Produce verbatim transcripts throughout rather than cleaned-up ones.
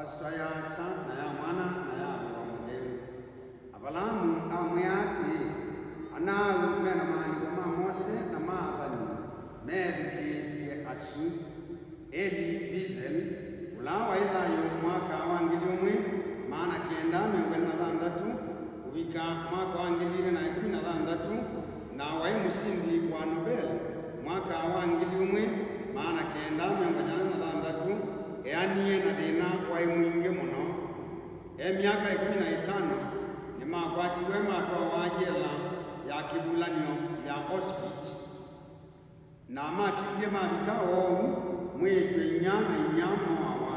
Pastor ya Asa, na ya Mwana, na ya Veva Mũtheu. Avalaamu amwĩa atĩĩ, Anaaũ me na maandĩko ma Mose na ma athani meethukĩĩsye asu. Elie Wiesel, ũla waĩ thayũ mwaka wa ngili ũmwe maana kenda mĩongo ĩlĩ na thanthatũ kũvika mwaka wa ngili ilĩ na ĩkũmi na thanthatũ, na waĩ mũsindi wa Nobel mwaka wa ngili ũmwe maana kenda mĩongo nyanya na thanthatũ, eanie na thĩna waĩ mwingĩ mũno. E myaka ĩkũmi na ĩtano, nĩmakwatiwe matwawa yela ya kĩvulanyo ya Auschwitz. Na makililye mavika oou, mwĩĩtu-a-inyia na inyia mooawa.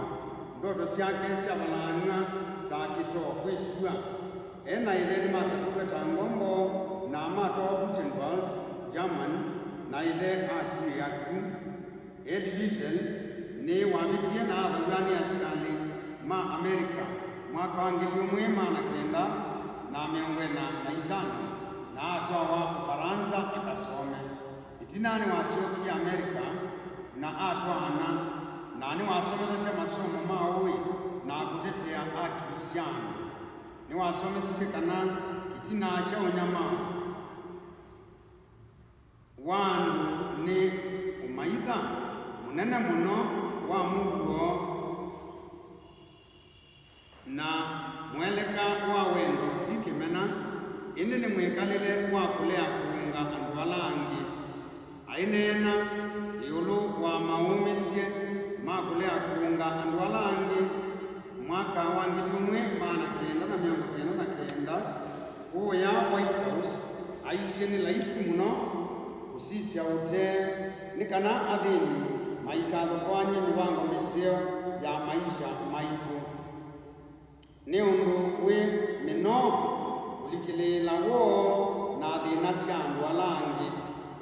Ndoto syake syavalaanw'a ta kĩtoo kwĩ sua. E na ĩthe nĩmasakũlw'e ta ngombo na matwawa Buchenwald, German, na ĩthe akuĩĩa ku. Elie Wiesel nĩwavĩtie na athaw'a nĩ asikalĩ ma Amelika mwaka wa ngili ũmwe maana kenda na mĩongo ĩna na itano, na atwawa Ũfaransa akasome. Ĩtina nĩwasyokie Amelika na atwaana, na nĩwasomethasya masomo ma ũĩ na kũtetea haki sya andũ. Nĩwasomethisye kana kĩtina kya ũnyamao wa andũ nĩ ũmaitha mũnene mũno wa mũuo. Na mweleka wa wendo ti kĩmena, ĩndĩ nĩ mwĩkalĩle wa kũlea kũũnga andũ ala angĩ. Aineena ĩũlũ wa maũmĩsye ma kũlea kũũnga andũ ala angĩ, mwaka wa ngili ũmwe maana kenda na mĩongo kenda na kenda, kũũya White House aisye nĩ laisi mũno kũsisya ũtee nĩ kana athĩni maikathokoany'e mĩvango mĩseo ya maisha maitũ. Nĩ ũndũ wĩ mĩnoo kũlikĩlĩĩla woo na thĩna sya andũ ala angĩ.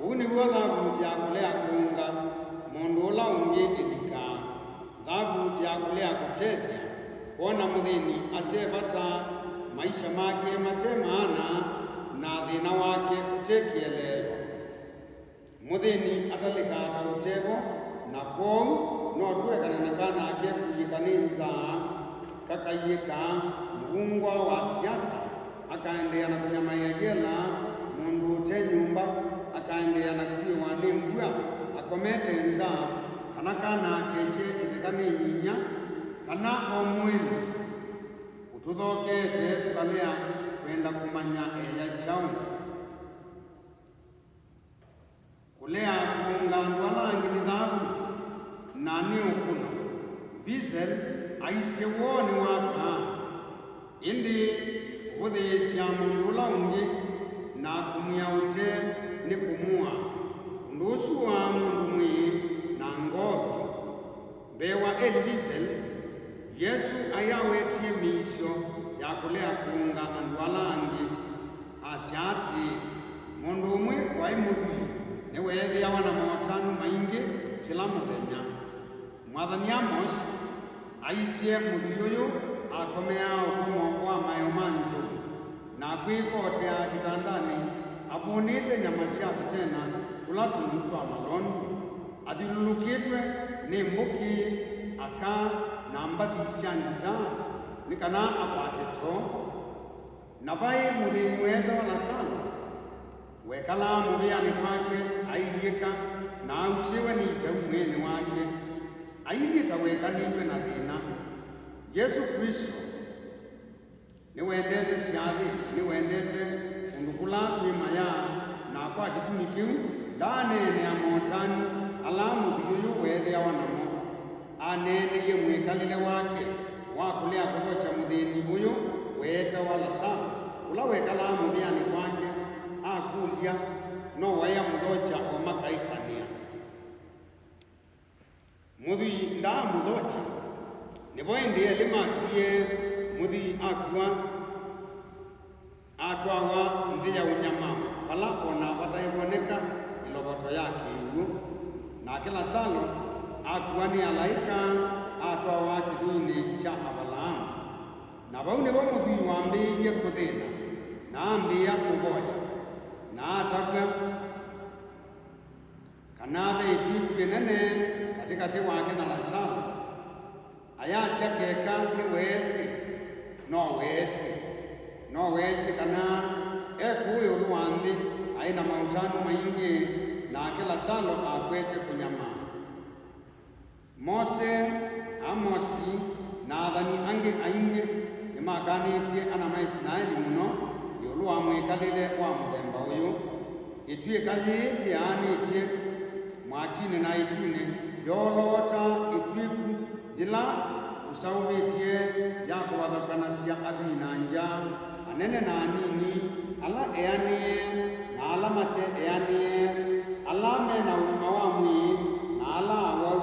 Ũu nĩw'o thavu ya kũlea kũũnga mũndũ ũla ũngĩ ĩlikaa. Thavu ya kũlea kũtethya, kwona mũthĩni ate vata, maisha make mate maana, na thĩna wake ũte kĩeleelo. Mũthĩni atalĩkaa ta ũtevo, na kwoou no tũekane na kana ake kũiĩka nĩ nzaa, kakaiĩka, mũvungwa wa siasa akaendeea na kũnyamaĩa yela, mũndũ ũte nyũmba akaendeea na kũiĩwa nĩ mbua akomete nza, kana kana akekye ĩtheka nĩ nyinya, kana o mũeni ũtũthokeete tũkalea kwenda kũmanya eya kyaũ. Kũlea kũũnga andũ ala angĩ nĩ thavu na nĩ ũkũno. Wiesel aisye woo nĩwakaa, ĩndĩ kũvũthĩĩsya mũndũ ũla ũngĩ na kũmwia ũtee nĩ kũmũaa. Ũndũ ũsu ũaa mũndũ mwĩĩ na ngoo vyũ. Mbee wa Elie Wiesel, Yesũ aĩ awetie mĩisyo ya kũlea kũũnga andũ ala angĩ. Asya atĩĩ, mũndũ ũmwe waĩ mũthwii nĩweethĩawa na motanu maingĩ kĩla mũthenya. Mwathani Amos aisye mũthwii ũyũ akomeaa ũkomo wa maeo ma nzou, na akwĩkotea kĩtandanĩ avũnĩte nyama sya tũtena tũla tũnũu twa malondu, athyũlũlũkĩtwe nĩ mbũkĩ, aka, na mbathi sya ngita, nĩ kana akwate too. Na vaĩ mũthĩni weetawa Lasalo, wekalaa mũvĩanĩ kwake aiĩka na ausĩwe nĩ itau mwĩĩnĩ wake, ailyĩ ta wekanĩiw'e na thĩna. Yesũ Klĩsto nĩwendete syathĩ, na nĩwendete kũndũ kũla kwĩ mayaa, na kwa kĩtumi kĩu ndaaneenea motanu ala mũthwii ũyũ weethĩawa namo. Aneeneie mwĩkalĩle wake wa kũlea kũthokya mũthĩni ũyũ weetawa Lasalo, ũla wekalaa mũvĩanĩ kwake, akũlya, no waĩ amũthokya o makaĩsanĩa. Mũthwii ndaamũthokya. Nĩvo ĩndĩ elĩ makwie, mũthwii akua, atwawa nthĩ ya ũnyamao, vala o na vataĩ voneka ĩlovoto ya kĩw'ũ. Nake Lasalo akua nĩ alaĩka, atwawa kĩthũinĩ kya Avalaamu. Na vau nĩvo mũthwii wambĩĩie kũthĩna, na ambĩĩa kũvoya, na atavw'a kana ve ĩtuku ĩnene katĩkatĩ wake na Lasalo. Ayasya keka nĩweesĩ, no weesĩ. No weesĩ kana e kũũ ĩũlũ wa nthĩ aĩ na maũtanu maingĩ, nake Lasalo akwete kũnyamaa. Mose, Amosi, na athani angĩ aingĩ nĩmakanĩtye ana ma Isilaeli mũno ĩũlũ wa mwĩkalĩle wa mũthemba ũyũ. Ĩtuĩka yĩĩ yĩaanĩtye mwakinĩ na ĩtunĩ yooloota ĩtuĩku yĩla tũsaũvĩtye ya kũvathũkanasya athwii na ngya, anene na anini, ala eanĩe na ala mate eanĩe, ala me na ũima wa mwĩĩ na ala awau,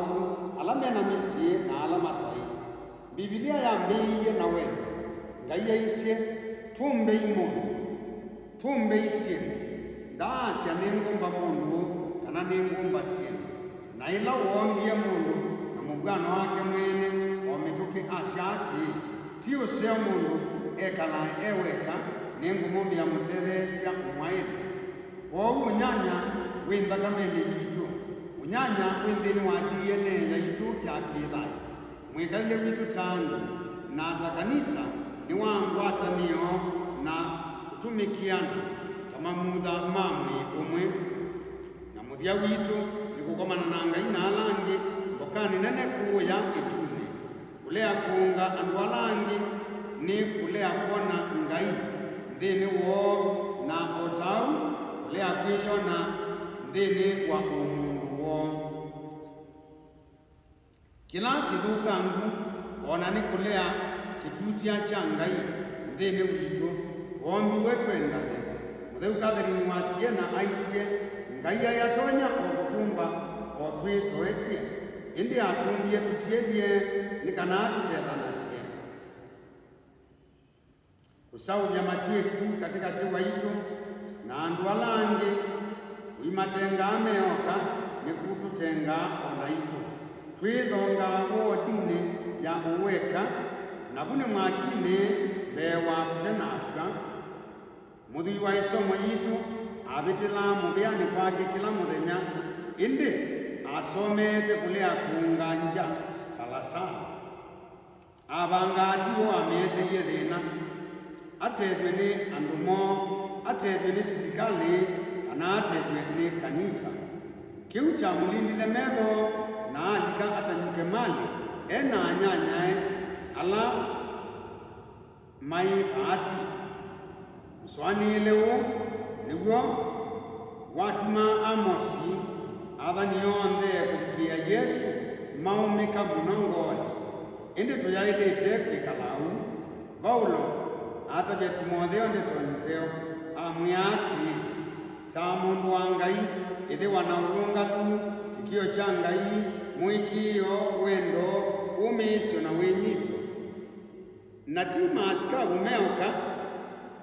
ala me na mĩsyĩ na ala mataĩ. Mbivilia yambĩĩie na wendo. Ngai aisye, "Tũmbei mũndũ." Tũmbei syĩndũ. Ndaasya, "Nĩngũmba mũndũ," kana, "Nĩngũmba syĩndũ." Na ĩla woombie mũndũ na mũvw'ano wake mwene, o mĩtũkĩ asya atĩĩ, "Ti ũseo mũndũ ekalae e weka, nĩngũmũmbĩa mũtetheesya ũmwaĩle." Kwoou ũnyanya wĩ nthakamenĩ yitũ. Ũnyanya wĩ nthĩnĩ wa D N A yaitũ ya kĩthayũ. Mwĩkalĩle witũ ta andũ na ta kanisa nĩ wa ngwatanĩo na kũtũmĩkĩana ta mamutha ma mwĩĩ ũmwe. Na mũthya witũ nĩ kũkomana na Ngai na ala angĩ mbokanĩ nene kũũya ĩtunĩ. Kũlea kũũnga andũ ala angĩ nĩ kũlea kwona Ngai nthĩnĩ woo, na o ta ũu kũlea kwĩyona nthĩnĩ wa ũmũndũ woo. Kĩla kĩthũkangu o na nĩ kũlea kĩtutya kya Ngai nthĩnĩ witũ. Twoombiwe twendane. Mũtheu Catherine wa Siena aisye, "Ngai aĩ atonya o kũtũmba o twĩtoetye, ĩndĩ atũmbie tũtielye nĩ kana tũtethanasye." Kũsaũvya matw'ĩku katĩkatĩ waitũ na andũ ala angĩ kũimatengaa me oka nĩkũtũtengaa o naitũ. Twĩthongaa wodinĩ ya ũweka, navu nĩ mwakinĩ mbee wa tũtenakw'a. Mũthwii wa ĩsomo yitũ avĩtĩlaa mũvĩanĩ kwake kĩla mũthenya, ĩndĩ asomeete kũlea kũũnga ngya ta Lasalo. Avangaa ti we wameeteie thĩna, atethw'e nĩ andũ moo, atethw'e nĩ silikalĩ, kana atethw'e nĩ kanisa. Kĩu kyamũlindile metho, na alika atanyuke malĩ e na anyanyae ala maĩ vaati. Mũsũanĩĩle ũũ nĩw'o watumaa Amosi athani onthe kũvikĩĩa Yesũ maũmĩka mũno ngoonĩ. Ĩndĩ tũyaĩlĩte kwĩkala ũu. Vaulo atavya Timotheo ndeto nzeo, amwĩa atĩĩ, "Ta mũndũ wa Ngai, ĩthĩwa na ũlũngalu, kĩkĩo kya Ngai, mũĩkĩĩo, wendo, wũmĩĩsyo na wĩnyivyo." Na ti maasikavu meoka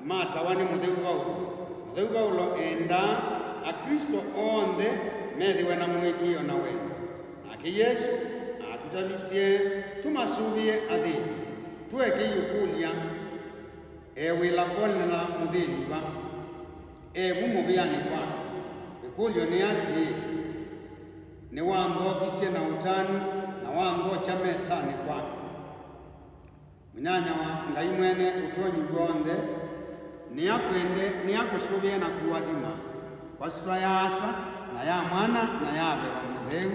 matawa nĩ mũtheu Vaulo. Mũtheu Vaulo endaa Aklĩsto onthe methĩwe na mũĩkĩĩo na wendo. Nake Yesũ atũtavisye tũmasũvĩe athĩni. Tũekei ũkũlya, e wĩla kwonela mũthĩni va? E vu mũvĩanĩ kwake? Ĩkũlyo nĩ atĩĩ, nĩwanthokisye na ũtanu na wanthokya mesanĩ kwake? Mũnyanya wa Ngai Mwene Ũtonyi W'onthe nĩakwende, nĩakũsũvĩe na kũathima kwa syĩtwa ya Asa, na ya Mwana, na ya Veva Mũtheu.